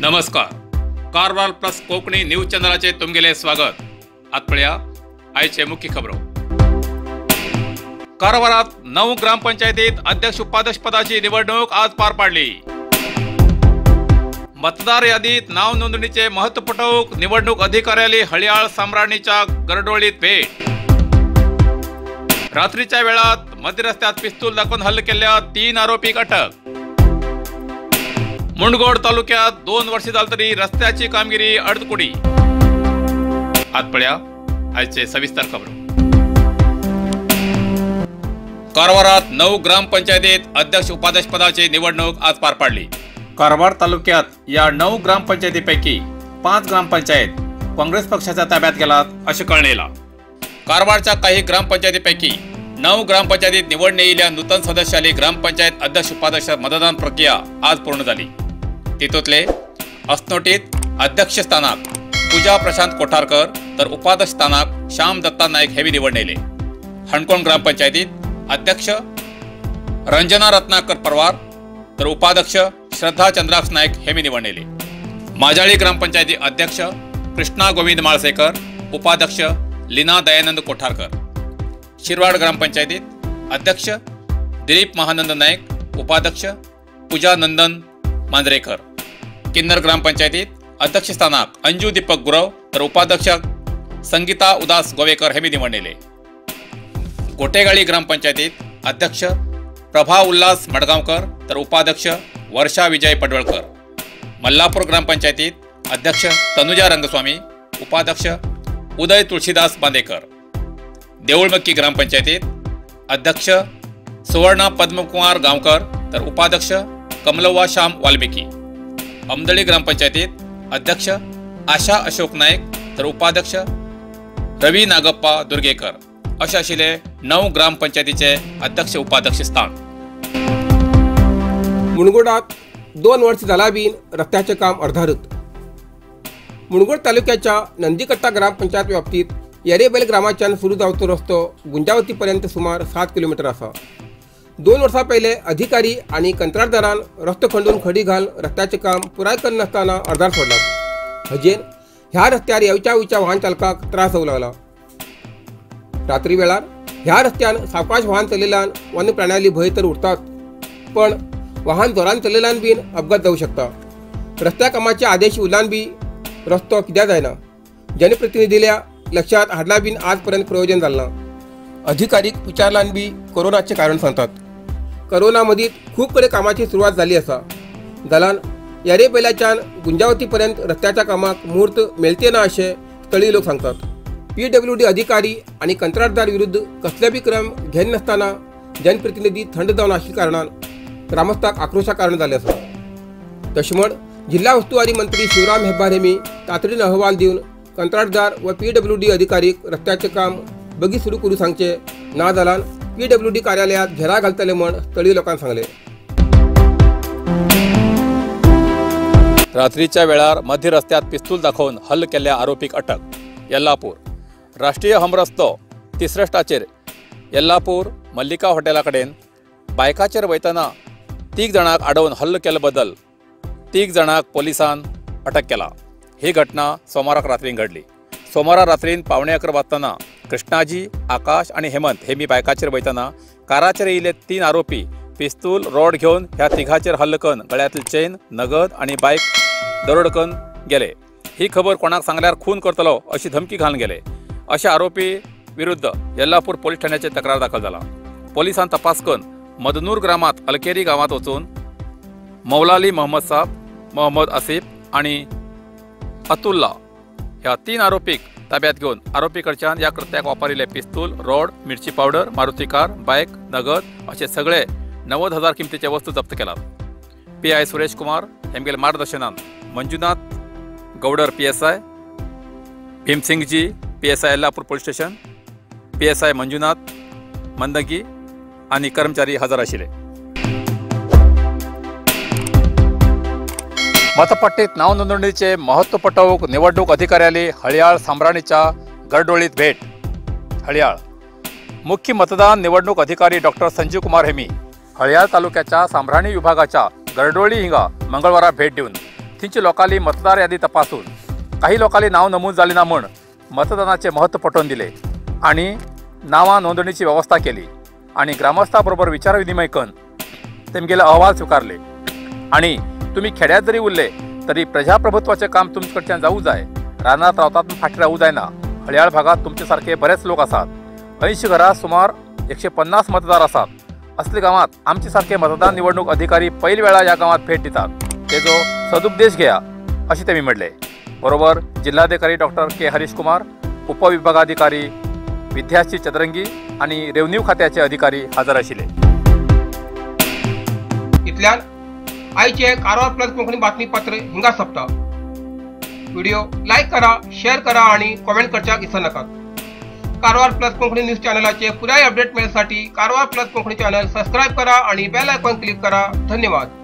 नमस्कार, Karwar plus Konkani news चॅनलाचे तुमगेले स्वागत। आत पळया आयचे मुख्य खबरो। कारवारात 9 ग्रामपंचायतीत अध्यक्ष उपाध्यक्ष पदाची निवडणूक आज पार पाडली। मतदार यादीत नाव नोंदणीचे महत्व पटवूक निवडणूक अधिकाऱ्याली हळयाळ साम्राणीच्या गरडोळीत भेट। रात्रीच्या वेळात मध्यरस्त्यात पिस्तूल दाखवून हल्ला केल्या 3 आरोपीक अटक। मुंडगोड तालुक्यात 2 वर्ष झाली तरी रस्त्याची कामगिरी अडकुडी। आत पळया आजचे सविस्तर खबर। कारवारात 9 ग्रामपंचायतीत अध्यक्ष उपाध्यक्ष पदाची निवडणूक आज पार पाडली। कारवार तालुक्यात या 9 ग्रामपंचायतीपैकी 5 ग्रामपंचायत काँग्रेस पक्षाच्या ताब्यात गेलात असे कळणेला। कारवारच्या काही ग्रामपंचायतीपैकी 9 ग्रामपंचायतीत निवडणे येयिल्ल्या नूतन सदस्याली ग्रामपंचायत अध्यक्ष उपाध्यक्ष मतदान प्रक्रिया आज पूर्ण झाली। तितूंतले असनोटीत अध्यक्षस्थानाक पूजा प्रशांत कोठारकर तर उपाध्यक्ष स्थानाक श्याम दत्ता नाईक हेवी निवडणेले। हणकोण ग्रामपंचायतीत अध्यक्ष रंजना रत्नाकर परवार तर उपाध्यक्ष श्रद्धा चंद्राक्ष नाईक हेमी निवडणेले। माजाळी ग्रामपंचायती अध्यक्ष कृष्णा गोविंद माळसेकर, उपाध्यक्ष लीना दयानंद कोठारकर। शिरवाड ग्रामपंचायतीत अध्यक्ष दिलीप महानंद नाईक, उपाध्यक्ष पूजा नंदन मांजरेकर। किन्नर ग्रामपंचायतीत अध्यक्षस्थानाक अंजू दीपक गुरव तर उपाध्यक्ष संगीता उदास गोवेकर हेमी निवडणेले। गोटेगाळी ग्रामपंचायतीत अध्यक्ष प्रभा उल्हास मडगांवकर तर उपाध्यक्ष वर्षा विजय पडवळकर। मल्लापूर ग्रामपंचायतीत अध्यक्ष तनुजा रंगस्वामी, उपाध्यक्ष उदय तुळशीदास बांदेकर। देऊळमक्की ग्रामपंचायतीत अध्यक्ष सुवर्णा पद्मकुमार गावकर तर उपाध्यक्ष कमलव्वा श्याम वाल्मिकी। अमदळी ग्रामपंचायतीत अध्यक्ष आशा अशोक नाईक तर उपाध्यक्ष रवी नागप्पा दुर्गेकर अशे आशिल्ले 9 ग्रामपंचायतीचे अध्यक्ष उपाध्यक्ष स्थान। मुणगोडात 2 वर्ष जाला बीन रस्त्याचे काम अर्धारत। मुणगोड तालुक्याच्या नंदीकट्टा ग्रामपंचायत व्याप्तीत येरेबैल ग्रामाच्यान सुरू जावचो रस्तो गुंजावतीपर्यंत सुमार 7 किलोमीटर आसा। 2 वर्सां पयले अधिकारी आनी कंत्राटदारान रस्तो खंडून खडी घाल रस्त्याचें काम पुराय करनासतना अर्दार सोडलां। हजेन ह्या रस्त्यार येवच्या वयच्या वाहन चालकाक त्रास जावंक लागला। रात्री वेळार ह्या रस्त्यान सावकाश वाहन चलयल्यान वन्य प्राण्याली भंय तर उरतात, पण वाहन जोरान चलयल्यान बीन अपघात जावं शकता। रस्त्या कामाचे आदेश उरल्यान बी रस्तो कित्याक जायना। जनप्रतिनिधील्या लक्षात हाडला बीन आजपर्यंत प्रयोजन जालें ना। अधिकारीक विचारल्यान बी कोरोनाचें कारण सांगतात। कोरोना मदीं खूब कडेन कामाची सुरवात जाली आसा। जाल्यान येरेबैलाच्यान गुंजावती पर्यंत रस्त्याच्या कामाक मुहूर्त मेळचे ना अशें स्थळीय लोक सांगतात। पीडब्ल्यूडी अधिकारी आनी कंत्राटदार विरुद्ध कसले बी क्रम घेनासतना जनप्रतिनिधी थंड जावन आशिल्ल्या कारणान ग्रामस्थाक आक्रोशा कारण जालें आसा। तशें म्हण जिल्हा वस्तुवारी मंत्री शिवराम हेब्बार हेमी तातडीन अहवाल दिवन कंत्राटदार व पीडब्ल्यूडी अधिकारीक रस्त्याचें काम बेगीन सुरू करूं सांगचें, ना जाल्यार पीडब्ल्यूडी कार्यालयात घेरा घालतले म्हण स्थळीय लोकांक सांगलें। रात्रीच्या वेळार मध्य रस्त्यात पिस्तूल दाखोवन हल्ल केल्ल्या आरोपीक अटक। येल्लापूर राष्ट्रीय हमरस्तो 63 येल्लापूर मल्लिका हॉटेला कडेन बायकाचेर वयतना 3 जाणांक आडोवन हल्ल केल्ले बदल 3 जाणांक पोलिसान अटक केला। ही घटना सोमाराक रात्रीन घडली। सोमारा रात्रीन 10:45 वाजताना कृष्णाजी, आकाश आनी हेमंत हे मी बायकाचेर वयतना काराचेर येयिल्ले 3 आरोपी पिस्तूल रॉड घेवन ह्या तिघाचेर हल्ल करून गळ्यांतली चेन, नगद आनी बायक दरोड करून गेले। ही खबर कोणाक सांगल्यार खून करतलो अशी धमकी घालून गेले। अशा आरोपी विरुद्ध येल्लापूर पोलीस ठाण्याचे तक्रार दाखल जाला। पोलिसान तपास करून मदनूर ग्रामात अलकेरी गांवात वचून मौलाली मोहम्मद साब, मोहम्मद आसिफ आनी अतुल्ला ह्या 3 आरोपीक ताब्यात घेवन आरोपी कडच्यान ह्या कृत्याक वापरिल्ले पिस्तूल, रॉड, मिरची पावडर, मारुती कार, बायक, नगद असे सगळे 90,000 किमतीचे वस्तू जप्त केलात। PI Suresh Kumar हेमगेले मार्गदर्शनान Manjunath Gowdar PSI, Bhimsingji PSI Yellapur police station, PSI Manjunath Mandagi आनी कर्मचारी हजर आशिल्ले। मतपट्टीत नाव नोंदणीचे महत्व पटोवंक निवडणूक अधिकाऱ्याली हळयाळ साम्राणीच्या गरडोळीत भेट। हळयाळ मुख्य मतदान निवडणूक अधिकारी डॉक्टर संजीव कुमार हेमी हळयाळ तालुक्याच्या सांब्राणी विभागाच्या गरडोळी हिंगा मंगळवारा भेट दिवन थंयची लोकांली मतदार यादी तपासून काही लोकांली नाव नमूद जाली ना म्हूण मतदानाचे महत्व पटोवन दिले आनी नांवां नोंदणीची वेवस्था केली आनी ग्रामस्थां बरोबर विचारविनिमय करून तेमगेले अहवाल स्विकारले आनी तुमी खेड्यात जरी उरले तरी प्रजाप्रभुत्वाचें काम तुमचे कडच्यान जावूं जाय. रानात रावतात फाटीं रावूं जायना. हळयाळ भागात तुमचे सारके बरेच लोक आसात. 80 घरां सुमार 150 मतदार आसात. असल्या गांवांत आमचे सारके मतदान निवडणूक अधिकारी पयल्या वेळा ह्या गांवांत भेट दितात तेजो सदुपदेश घेया अशें तेमी म्हणलें. बरोबर जिल्हाधिकारी डॉक्टर के हरीश कुमार, उपविभागाधिकारी विद्याश्री चतरंगी आनी रेव्हन्यू खात्याचे अधिकारी हजर आशिल्ले. इतल्यान आयचे कारवार प्लस कोंकणी बातमीपत्र हिंगा सोंपता. व्हिडिओ लायक करा, शेअर करा आणि कॉमेंट करच्याक विसर नाकात. कारवार प्लस कोंकणी न्यूज चॅनलाचे पुराय update मेळसाठी Karwar plus Konkani channel subscribe करा आणि बेल आयकॉन क्लिक करा. धन्यवाद.